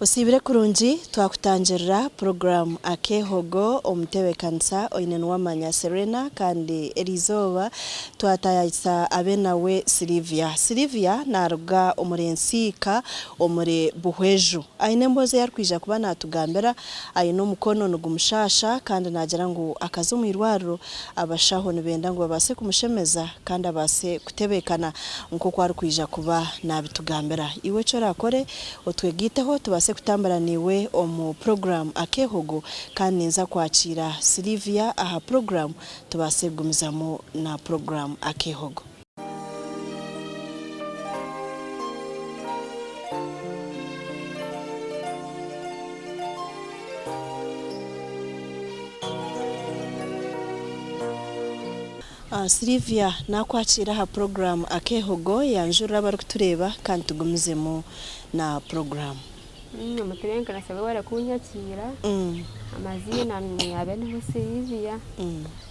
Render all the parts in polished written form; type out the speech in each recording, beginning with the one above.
Osiibire kurungi twakutangirira puroguraamu Akeehogo omutebeekanisa oine Nuwamanya Serena kandi eriizooba twataayaayisa Abenawe Sylivia. Sylivia naaruga omuri Ensiika omuri Buhweju. Aine emboozi ei arikwija kuba naatugambira, aine omukono nigumushaasha kandi naagira ngu akaza omu irwariro abashaho nibenda ngu babaase kumushemeza kandi abaase kutebeekana nk'oku arikwija kuba naabitugambira. Iwe eki oraakore, otwegaiteho tubaase kutambura naiwe omu puroguraamu Akeehogo kandi ninza kwakiira Sylivia aha puroguraamu tubaase kugumizamu na puroguraamu Akeehogo. Sylivia naakwakiira aha puroguraamu Akeehogo, yanjurira abarikutureeba kandi tugumizemu na puroguraamu. Omutebeekanisa webare kunyakiira, amaziina ni Abeneho Sylivia,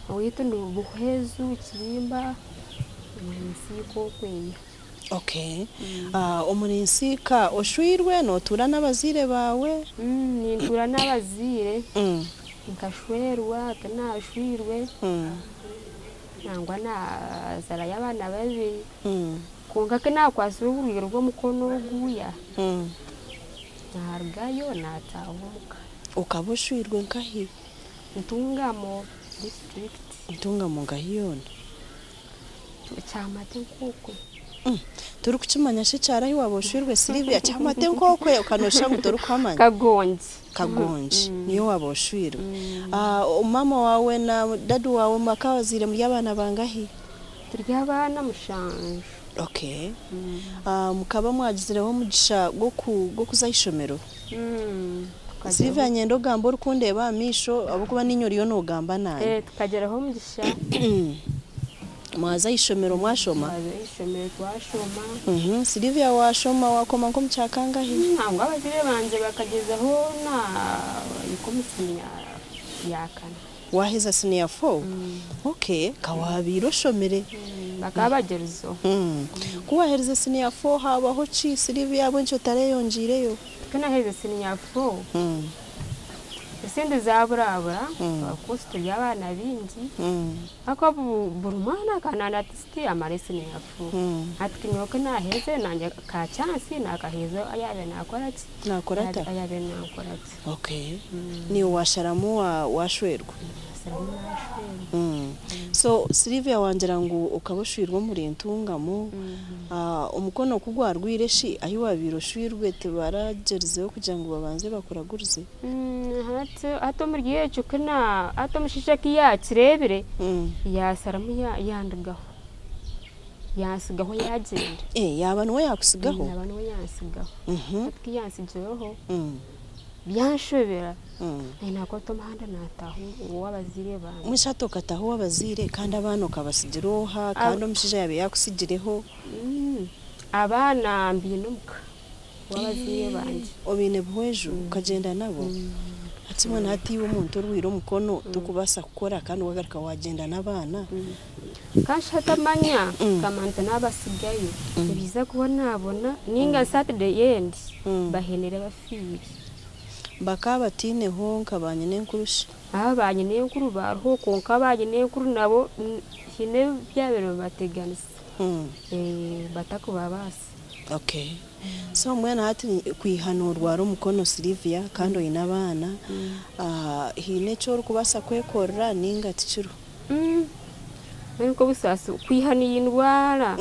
owaitu ni Buhweju Kirimba omuri Nsiika okweya. Okay. Omuri Nsiika oshweirwe, notuura n'abazaire baawe? Nintuura n'abazaire, nkashwerwa tinashweirwe, nangwa nazaarayo abaana babiri. Kwonka ku naakwatsire oburwaire bw'omukono oguya, naarugayo naataaha omuka. Okaba oshweirwe nkahi? Ntungamo disiturikiti. Ntungamo nkahi yoona? Kyamate nk'okwe. Torikukimanya shi ekyaro ahi waaba oshweirwe Sylvia? Kyamate nk'okwe okaba nooshusha ngu torikuhamanya. Kagongi. Kagongi niyo waaba oshweirwe. Maama waawe na dadi waawe bakabazaire muri abaana bangahi? Turi abaana mushanju. Okay. Mukaba mwagizireho omugisha gw'okuza aha ishomero? Sylvia niinyenda ogambe orikundeeba aha maisho ahabw'okuba niinye oriyo noogamba naanye. Tukagiraho omugisha. Mwaza aha ishomero mwashoma? Twaza aha ishomero twashoma. Sylvia waashoma waakoma nk'omu kya kangahi? Nangwa abazaire bangye bakagyezaho naahika omu siniya ya kana. Waaheza siniya fo? Okay, ka waabaire oshomire. Bakaba bagyerizeho. Ku waaherize siniya fo haabaho ki? Sylvia ahabw'enki otareyongyeireyo? Ku naaherize siniya fo, esente zaaburabura of course turi abaana baingi, ahakuba buri mwana akaba naayenda at least amare siniya fo. Hati nyowe ku naaherize naanye ka chance naakaheereza oyaabaire naakora ki? Naakora ata? Oyaabaire naakora gye. Okay. Naiwe washaramu washwerwa? Nasharamu nashwerwa. So Sylvia wangira ngu okaba oshwirwe omuri Ntungamo, omukono ku gwarwire shi ahi wabaire oshwirwe tibaragyerizeho kugira ngu babanze bakuragurize? Hati hati omuri ekyo ku na hati omushaija ku yakireebire yasharamu yandugaho, yansigaho yagyenda. Yaaba niwe yakusigaho? Yaaba niwe yansigaho. Hati ku yansigireho. Byanshobera, naanye naakwata omuhanda naataaha ow'abazaire bangye. Mbwenu shi hati okataaha ow'abazaire kandi abaana okabatsigira oha kandi omushaija yaabaire yaakutsigireho? Abaana mbaine omuka ow'abazaire bangye. Obaine Buhweju okagyenda nabo? Hati mbwenu hati iwe omuntu orwaire omukono torikubaasa kukora kandi waagaruka waagyenda n'abaana? Ka shi hati amanya nkamanya nti naabatsigayo nibaija kubonabona nainga Saturday endi bahendere bafiire. Bakaba bataineho nka ba nyinenkuru shi? Abo ba nyinenkuru bariho kwonka ba nyinenkuru nabo haine ebyabaire nibibateganisa batakubabaasa. Okay. So mbwenu hati kwiha noorwara omukono Sylvia kandi oine abaana, haine eki orikubaasa kwekorera nainga tikiriho? Mbwenu nk'obusaasi kwiha nindwara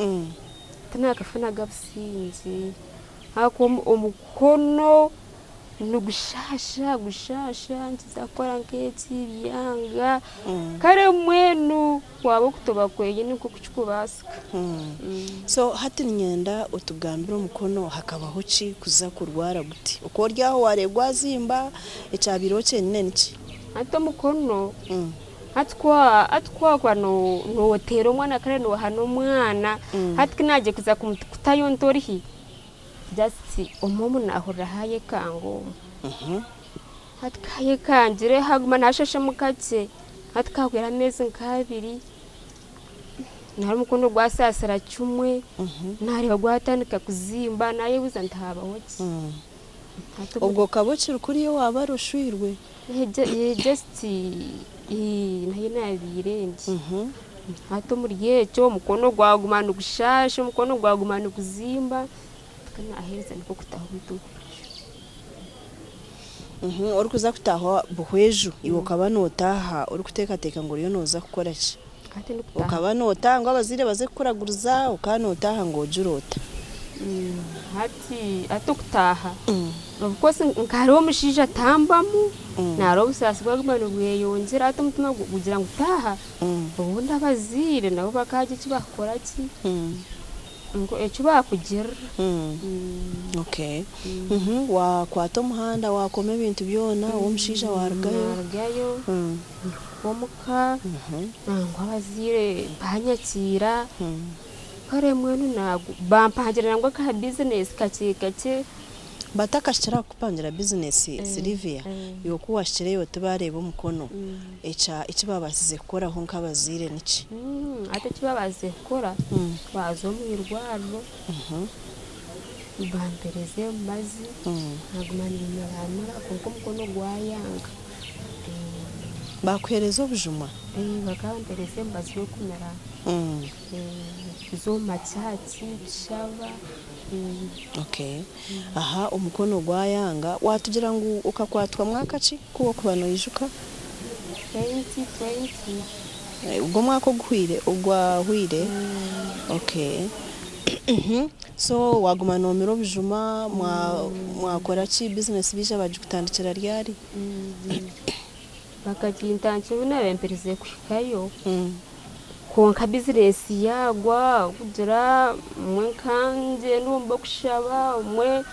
tinakafunaga busingye ahakuba omukono nigushaasha gushaasha nkiza kukora nk'eki byanga kare mbwenu kwaba okutoba kwenyine nikwo kukikubaasika. So hati niinyenda otugambire omukono hakabaho ki kuza kurwara guti? Oku ori aho waareeba gwazimba, ekyabaireho kyenyine niki? Hati omukono Hati ku hati ku wakuba nooteera omwana kare noohana omwana, hati ku naagiye kuza kutayo nti orihi, just omwe omu naahurira haayekanga omwe. Hati ku haayekangire haaguma naashashamu kakye, hati ku haahwire ameezi nk'abiri, nari omukono gwasaasira kimwe, naareeba gwatandika kuzimba, naayebuuza nti haabaho ki? Hati obu- Obwo okaba okiri kuriya owaaba oshwirwe? Just nahi nabiire ndi. Hati omuri ekyo omukono gwaguma nigushasha, omukono gwaguma niguzimba, mpaka naheereza nikwo kutaho omuti Buhweju. Orikuza kutaaha Buhweju, iwe okaba nootaaha orikuteekateeka ngu oriyo nooza kukora ki? Hati ndikutaaha. Okaba nootaaha ngu abazaire baze kukuraguriza, okaba nootaaha ngu ogire ota? Hati hati okutaaha of course nka hariho omushaija atambamu, naareeba obusaasi bwaguma nibweyongyera hati omutima gugira ngu taaha obundi abazaire nabo bakaagira eki baakukora ki, ngu eki baakugirira. Okay. Waakwata omuhanda waakoma ebintu byona, ow'omushaija waarugayo. Naarugayo mpika omuka nangwa abazaire banyakiira. Kare mbwenu naagu bampangira nangwa ka bizinesi kakye kakye. Batakahikire aha kukupangira bizinesi Sylvia, iwe ku wahikireyo tibaareeba omukono, ekya eki baabaasize kukoraho nk'abazaire niki? Hati eki baabaasize kukora, baaza omu irwariro bampereza emibazi, naguma nimmiramira kwonka omukono gwayanga. Baakuheereza obujuma? Bakampereza emibazi y'okumira. Tuza omu makyaki tushaba. Okay. Aha omukono gwayanga, waatugira ngu okakwatwa mwaka ki ku orikuba noijuka? 2020. Ogwo omwaka oguhweire, ogwahweire? Okay. So waaguma noomira obujuma, mwakora ki, bizinesi baija baagikutandikira ryari? Bakagintandikira obu naabaire mperize kuhikayo. Kwonka bizinesi yaagwa kugira obumwe nkangyenda omu b'okushaba obumwe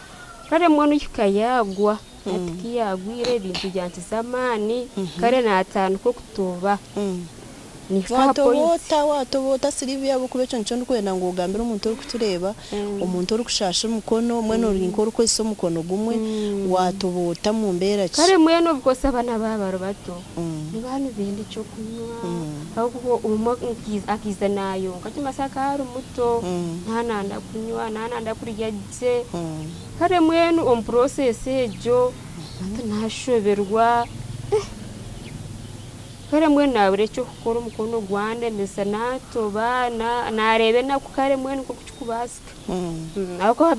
kare mbwenu ehika yaagwa hati ku yaagwire ebintu byankiza amaani kare naatandika okutoba nihika aha point. Waatoba ota? Waatoba ota Sylvia ahabw'okuba ekyo nikyo ndikwenda ngu ogambire omuntu orikutureeba, omuntu orikushaasha omukono mbwenu ori nk'orikukozesa omukono gumwe, waatoba ota mu mbeera ki? Kare mbwenu obukosi abaana baaba bari bato nibaba nibenda eky'okunywa ahabw'okuba omwe akaiza naayonka kimanyisa akaba ari muto naaba nayenda kunywa naaba nayenda kurya gye kare mbwenu omu process egyo hati naashoberwa kare mbwenu naabura eky'okukora omukono gwandemesa naatoba naareeba enaku kare mbwenu nk'oku kirikubaasika ahabw'okuba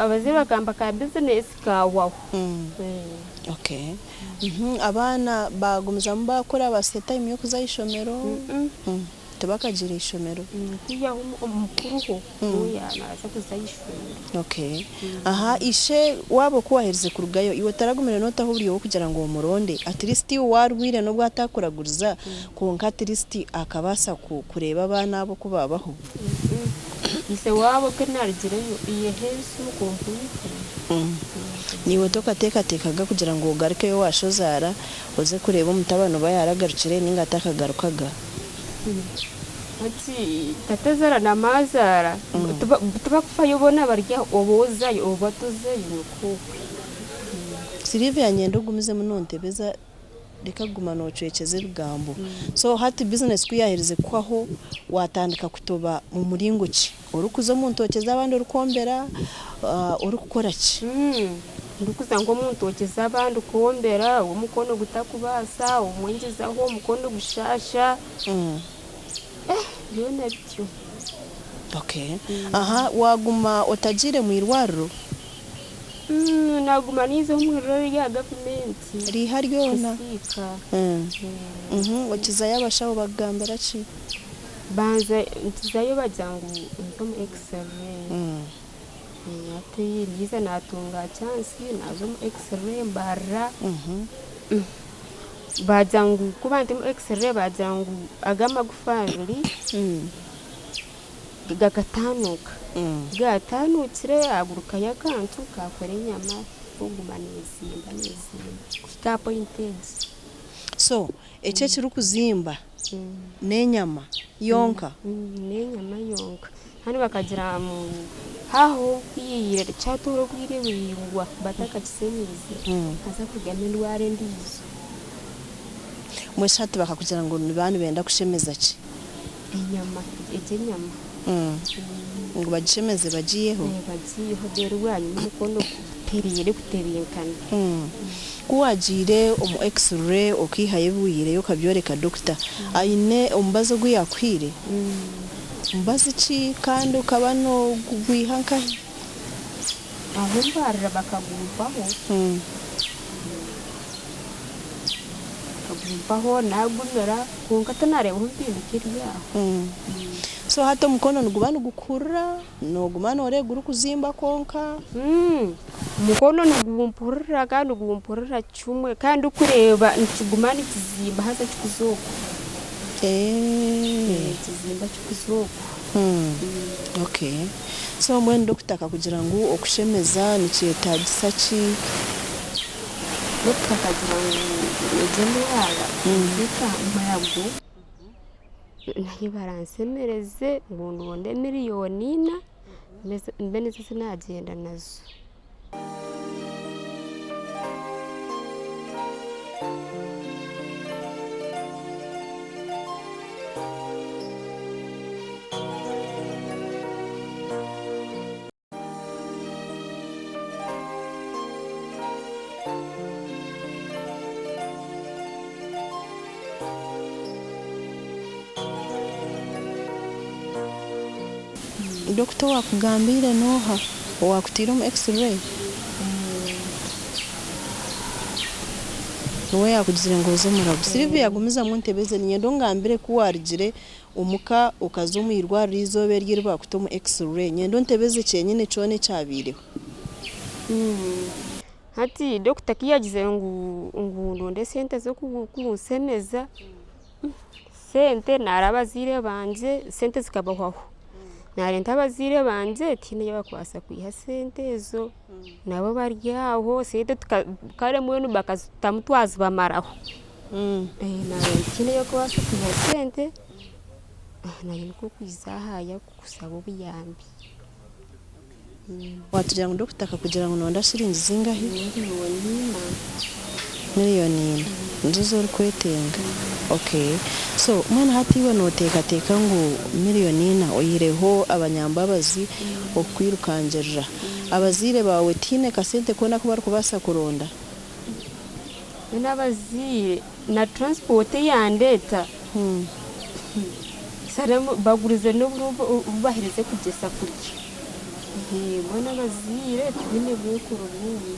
abazaire bakamba ka bizinesi kaahwaho. Okay. Abaana baagumizamu baakura baahitsya time y'okuza aha ishomero? Tibakagiire aha ishomero? Kwihaho omukuruho niwe naaza kuza aha ishomero. Okay. Aha ishe waaba ku waaherize kurugayo, iwe otaragumire nootaho oburyo bw'okugira ngu omuronde? At least iwe waarwire n'obu ataakuraguriza, kwonka at least akabaasa kureeba abaana abo oku baabaho? Ise waabo ku naarugireyo, iyeheesa omu kompyuta. Naiwe tokateekateekaga kugira ngu ogarukeyo owa shozaara oze kureeba omutabani oba yaaragarukire nainga atakagarukaga? Hati tatazaara na maazaara tibakufayo boona bari aho oba ozayo oba tozayo nikwo okwe. Sylvia nyenda ogumizemu nontebeza Reka kuguma noocwekyeza ebigambo. So hati bizinesi ku yaaherize kuhwaho, waatandika kutoba mu muringo ki? Orikuza omu ntookye z'abandi orikwombera, orikukora ki? Ndikuza nk'omu ntookye z'abandi kwombera, omukono gutakubaasa, obumwe ngyezaho omukono gushaasha, byona bityo. Okay. Aha, waaguma otagiire mu irwariro? Naguma ninza omu irwariro rya gavumenti Riiha ryona? kusiika. Okizayo abashaho bakugambira ki? Banza nkizayo bagira ngu nze omu x-ray. Hati ndiiza natunga chance naza omu x-ray mbarira. Bagira ngu kuba ndi omu x-ray bagira ngu aga amagufa abiri Gakataanuuka. Ku gaataanuukire haagurukayo akantu kaakora enyama kuguma neezimba neezimba kuhika aha pointi egi. So eki ekirikuzimba n'enyama yonka? N'enyama yonka. Kandi bakagira ngu haaho okwiyeyera kyatoora obwire buraingwa batakakisemiize haza kurugamu endwara endiijo. Mbwenu shi hati bakakugira ngu nibaba nibenda kushemeza ki? Enyama, egyo enyama. Ngu bagishemeze bagiiheho? Bagiiheho reero bwanyima omukono Kutereera kutebenkana. Ku waagiire omu X-ray okaihayo ebi waihireyo okabyoreka dokita, aine omubazi ogu yaakuhaire? Mubazi ki kandi okaba noogwiha nkahi? Ahu ndwarira bakagumpaho. Bakagumpaho naagumira kwonka tinareebaho mpinduka eri aho. So hati omukono niguba nigukuhurira? Nooguma nooreeba gurikuzimba kwonka? Omukono nigumpurira kandi nigumpurira kimwe kandi ndikureeba nikiguma nikizimba haza kikuza okwo. Nikizimba kikuza okwo. Okay. So mbwenu dokita akakugira ngu okushemeza nikyetaagisa ki? Dokita akagira ngu egyo endwara neita murago. Nahi baransemereze ngu ndonde miriyoni ina mbe nizo ezi naagyenda nazo. Dokita owakugambiire n'oha? Owakutaire omu X-ray? Niwe yaakugizire ngu oze omurago. Sylvia gumizamu ontebeze niinyenda ongambire ku waarugire Omuka okaza omu irwariro eizooba eryo eri baakuta omu X-ray. Nyenda ontebeze kyenyine kyona ekyabaireho. Hati dokita ku yaagizire ngu ngu ndonde esente z'okunshemeza, sente naara abazaire bangye sente zikabahwaho. Naareeta abazaire bangye tihaine ei barikubaasa kwiha sente ezo, nabo bari aho sente kare mbwenu bakazitamu twazibamaraho. Naaba ntiine y'okubaasa kwiha sente, naanye nikwo kwiza aha kushaba obuyambi. Waatugira ngu dokita akakugira ngu noonda shiringi zingahi? Miriyoni ina. Miriyoni ina nizo ezi orikwetenga? Okay. So mbwenu hati iwe nooteekateeka ngu miriyoni ina oihireho abanyambabazi okukwirukangirira, abazaire baawe tihaine kasente koona aku barikubaasa kuronda? Mbwenu abazaire na transport eyandeeta bagurize n'oburo obu baherize kugyesa kurya. Mbwenu abazaire tibaine bwekoro bwona.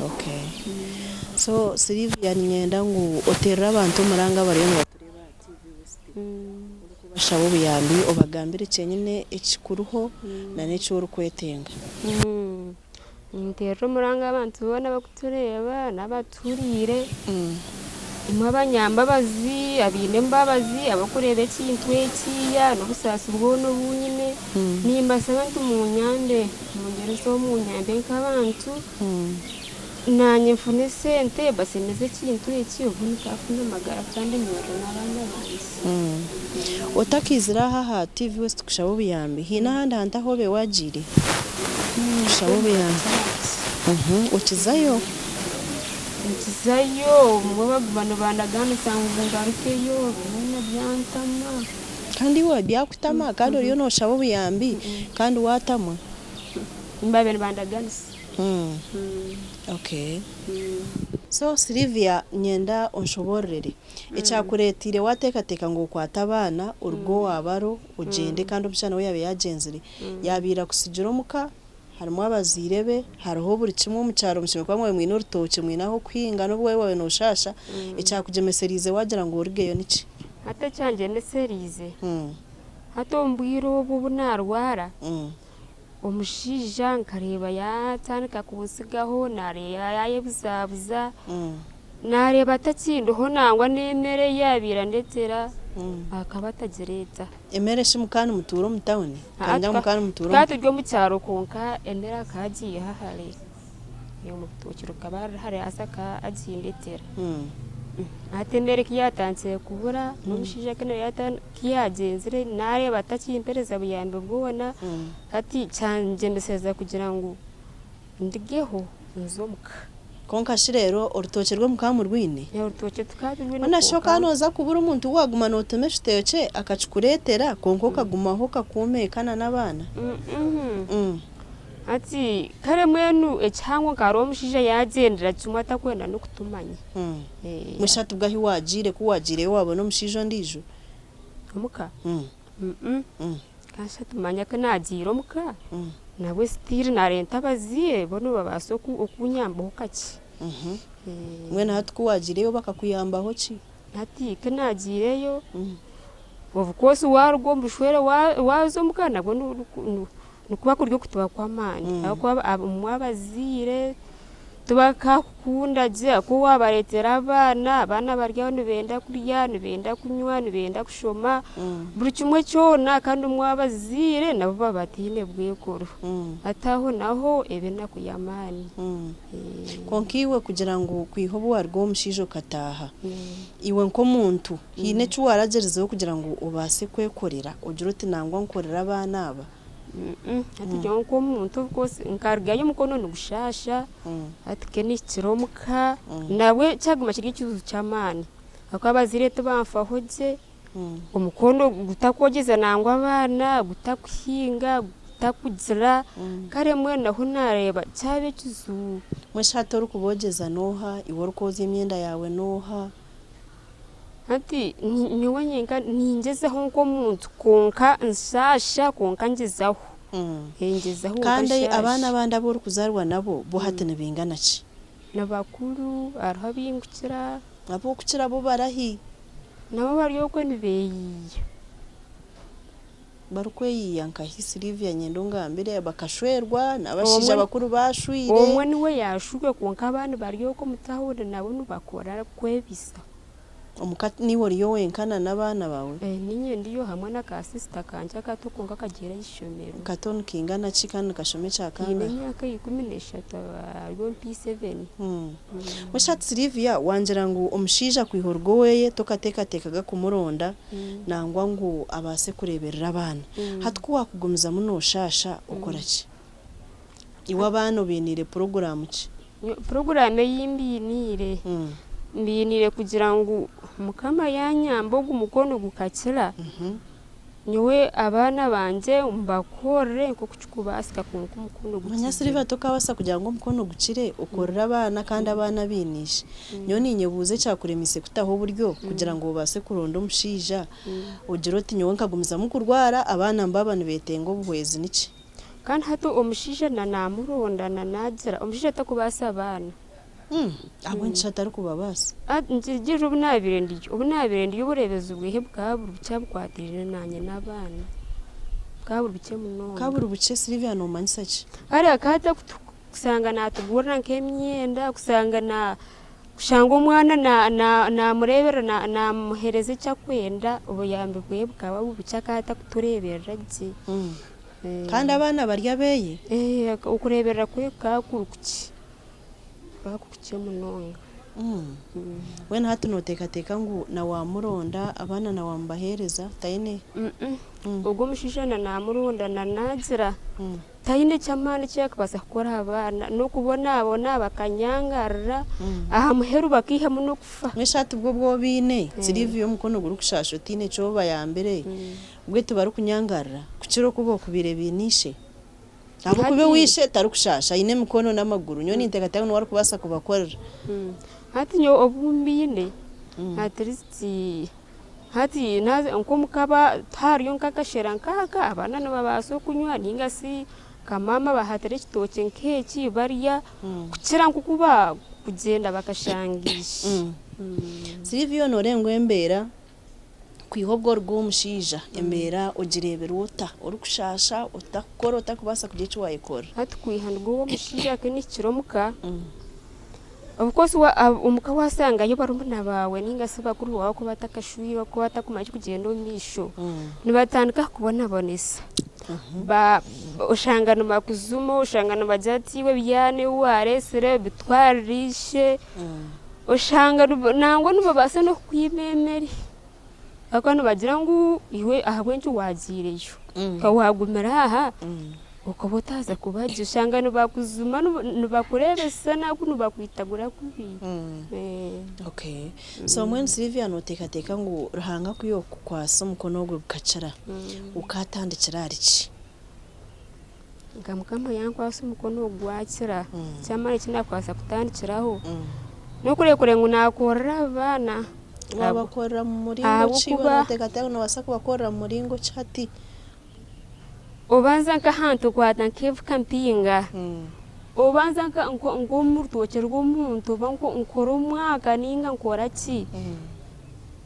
Okay. So Sylvia niinyenda ngu oteerere abantu omuranga abariyo nibatureeba aha TV West orikubashaba obuyambi obagambire kyenyine ekikuriho na n'eki orikwetenga. Ninteerera omuranga abantu boona abarikutureeba n'abatuhuriire, imwe abanyambabazi, abaine embabazi, abarikureeba ekintu eki n'obusaasi bwona obu nyine, nimbashaba nti munyambe, mungyerezeho munyambe nk'abantu, naanye nfune esente bashemeze ekintu eki obundi nkaafuna amagara kandi nyore n'abaana bangye. Otakaizire aha aha TV West kushaba obuyambi, haine ahandi hantu ahu obaire waagiire kushaba obuyambi? Okizayo? Nkizayo, obumwe baguma nibandaganisa ngu ngarukeyo, byona byantama. Kandi iwe byakutama kandi oriyo nooshaba obuyambi kandi waatamwa? Babaire nibandaganisa. Okay. So Sylvia nyenda onshoboororere. Ekyakureeteire waateekateeka ngu okwate abaana oruge owa baro ogyende kandi omushaija nawe yaabaire yaagyenzire, yaabaire akutsigira omuka harimu abazaire be, hariho buri kimwe omu kyaro mushemereire kuba mwabaire mwine orutookye mwine ah'okuhinga n'obu waabaire waabaire nooshaasha, ekyakugyemesereize waagira ngu orugeyo niki? Hati ekyangyemesereize, hati omu bwire obu obu naarwara, omushaija nkareeba yaatandika kuntsigaho naareeba yaayebuzabuza, Naareeba atakindiho nangwa n'emere ei yaabaire andeetera akaba atagireeta. Emere shi mukaba nimutuura omu tawuni? Kandi mukaba nimutuura omu. Tukaba turi omu kyaro kwonka emere akaba agiiha hare, omu rutookye rukaba ruri hare haza akaba agindetera. Hati emere ku yaatandikire kubura n'omushaija ku yaagyenzire naareeba atakimpereza buyambi bwona, hati kyangyemesereza kugira ngu Ndugeho nze omuka. Kwonka shi reero orutookye rwo mukaba murwine? Orutookye tukaba turwine Hoona shi kwonka. okaba nooza kubura omuntu ou waaguma nootema ekitookye akakikureetera kwonka okagumaho okakuuma eka na n'abaana? Hati kare mbwenu ekihango nka hariho omushaija yaagyendera kimwe atakwenda n'okutumanya. Mbwenu shi hati bwo ahi waagiire ku waagiireyo waabona omushaija ondiijo? Omuka? Kandi shi hati manya ku naagiire omuka, nabwe still naareeta abazaire bo nibabaasa okunyambaho kakye. Mbwenu hati ku waagiireyo bakakuyambaho ki? Hati ku naagiireyo, of course waaruga omu bushwere waaza omuka nabwo nikuba kuri okutuba kw'amaani ahabw'okuba obumwe abazaire tibakakukunda gye ahabw'okuba waabareetera abaana, abaana bari aho nibenda kurya, nibenda kunywa, nibenda kushoma, buri kimwe kyona kandi obumwe abazaire nabo baba bataine bwekoro hati aho naho eba enaku y'amaani. Kwonka iwe kugira ngu kwiha obu waaruga ow'omushaija okataaha, iwe nk'omuntu haine eki waaragyerizeho kugira ngu obaase kwekorera ogire oti nangwa nkorere abaana aba? Hati nyowe nk'omuntu of course nkarugayo omukono nigushaasha, hati kenihikire omuka nabwe kyaguma kiri ekizibu ky'amaani ahabw'okuba abazaire tibanfaho gye. Omukono gutakwogyeza nangwa abaana, gutakuhinga, gutakugira, kare mbwenu naho naareeba kyaba ekizibu. Mbwenu shi hati orikuboogyeza n'oha? Iwe orikwozya emyenda yaawe n'oha? Hati nyowe nyenka ningyezaho nk'omuntu kwonka nshaasha kwonka ngyezaho. Ngyezaho kwonka Kandi nshaasha. abaana abandi abu orikuzaarwa nabo bo hati nibaingana ki? Ni bakuru, hariho abingukira. Abu orikukira bo barahi? Nabo bari okwo nibeeyiiya. Barikweyiiya nkahi Sylvia nyenda ongambire bakashwerwa n'abashaija bakuru bashwire. Omwe niwe yaashwerwa kwonka abandi bari okwo omu tawuni nabo nibakora kwebisa. Omuka niiwe oriyo wenka na n'abaana baawe? Niinye ndiyo hamwe na ka sisita kangye akato kwonka kagiire aha ishomero. Kato nikaingana ki kandi nikashoma ekya Kaine kangahi? emyaka 13 ari omu P7. Mbwenu hati Sylvia wangira ngu omushaija akwiha orugo oweye tokateekateekaga kumuronda nangwa ngu abaase kureeberera abaana. Hati ku waakugumizamu nooshaasha okora ki? Iwe abaana obainiire puroguraamu ki? Puroguraamu ei mbainiire, mbainiire kugira ngu Mukama yaanyamba ogu mukono gukakira, Nyowe abaana bangye mbakorere nk'oku kirikubaasika kwonka omukono Manya gukizire. Silver tokaabaasa kugira ngu omukono gukire okorere abaana kandi abaana abaine ishe. Nyowe niinyebuuza ekyakuremeise kutaho oburyo kugira ngu obaase kuronda omushaija ogire oti nyowe nkagumizamu kurwara abaana mbaaba nibeetenga obuhwezi niki? Kandi hati omushaija na naamuronda na naagira omushaija takubaasa abaana. Ahabw'enki shi atarikubabaasa? Nikirugirira obu naabaire ndi, obu naabaire ndi obureebezi bw'eihe bukaba buri bukye bukwatiraine naanye n'abaana. Bukaba buri bukye munonga. Bukaba buri bukye Sylvia noomanyisa ki? Kare akaba atakushanga naatugurira nk'emyenda, kushanga na kushanga omwana naamureeberera naamuheereza eki arikwenda, obuyambi bwe bukaba buri bukye akaba atakutureeberera gye. Kandi abaana bari abeeye? Okureeberera kwe kukaba kuri kukye. Bakukukye munonga. Mbwenu hati noteekateeka ngu na waamuronda abaana na waamubaheereza taine? Ogwo omushaija na naamuronda na naagira taine ky'amaani eki arikubaasa kukora aha baana n'okubonabona bakanyangarira aha muheru bakaihamu n'okufa. Mbwenu shi hati bwo obu obaine Sylvia omukono gurikushaasha otaine eki obayambire bwe tibarikunyangarira kukira oku bookubaire baine ishe? Ahabw'okuba Hati. ow'eishe tarikushaasha, aine emikono n'amaguru. Nyowe ninteekateeka ngu niwe arikubaasa kubakorera. Hati nyowe obu mbiine, at least hati naaza nk'omukaba hariyo nk'akashera nk'aka, abaana nibabaasa okunywa nainga shi nka maama abahatira ekitookye nk'eki barya kukira nk'oku baakugyenda bakashanga ishe. Sylvia nooreeba ngu embeera Kwiha obwo ori omushaija embeera ogireebire ota? Orikushaasha, otakukora, otakubaasa kugira eki waayekorera? Hati kwiha ndi ow'omushaija ku nihikire omuka, of course omuka waasangayo barumuna baawe nainga shi bakuru baawe ku batakashwirwe ku batakumanya ekirikugyenda omu maisho, nibatandika kukubonabonesa. Oshanga nibakuzuma, oshanga nibagira ati iwe ebyana ebi waareetsire bitwarire ishe. Oshanga nangwa nibabaasa n'okukwima emere ahabw'okuba nibagira ngu iwe ahabw'enki waagiireyo ka waagumire aha okaba otaaza kuba gye oshanga nibakuzuma nibakureebesa naku nibakwitagura kubi. Okay so mbwenu Sylvia noteekateeka ngu Ruhanga ku yookukwasa omukono ogwe gukakira okaatandikira ahari ki? Nka Mukama yankwasa omukono ogu gwakira, ky'amaani eki naakubaasa kutandikiraho n'okureeba ngu naakorera aba baana. Waabakorera mu muringo ki? Ahabw'okuba- Nooteekateeka ngu noobaasa kubakorera mu muringo ki hati? Obanza nk'ahantu okwata nk'efuka mpinga, obanza nk'omu rutookye rw'omuntu oba nkore omwaka nainga nkore ki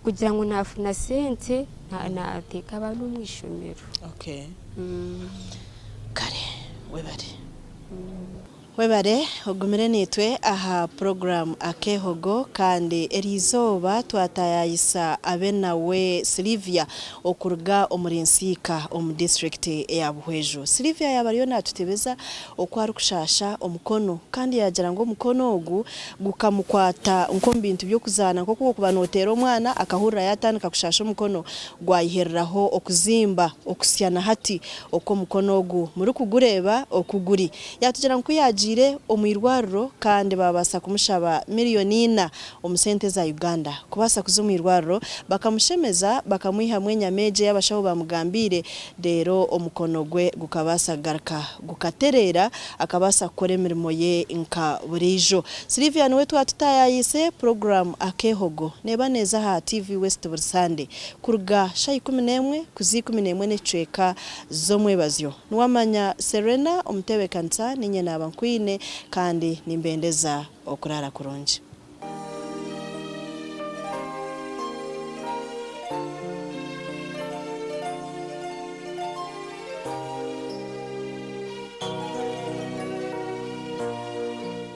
kugira ngu naafuna sente naateeka abaana omu ishomero. Okay. Kare webare. Webare ogumire naitwe aha puroguraamu Akeehogo kandi eriizooba twataayaayisa Abenawe Sylivia okuruga omuri Nsiika omu disiturikiti eya Buhweju. Sylivia yaaba ariyo naatutebeza oku arikushaasha omukono kandi yaagira ngu omukono ogu gukamukwata nk'omu bintu by'okuzaana nk'oku orikuba nooteera omwana akahurira yaatandika kushaasha omukono gwayihereraho okuzimba okusya na hati oku omukono ogu murikugureeba oku guri. Yaatugira ngu ku yaagiire omu irwariro kandi baabaasa kumushaba miriyoni ina omu sente eza Uganda kubaasa kuza omu irwariro, bakamushemeza bakamwihamu enyama egyo ei abashaho baamugambiire reero omukono gwe gukabaasa kugaruka gukatereera akabaasa kukora emirimo ye nka buriijo. Sylvia niwe twatutaayayiise puroguraamu Akeehogo neeba neeza aha TV West buri Sande kuruga shaaha 11 kuza 11 n'ekicweka z'omwebazyo. Niwamanya Serena omutebeekanisa niinye naaba nkwine kandi nimbendeza okuraara kurungi.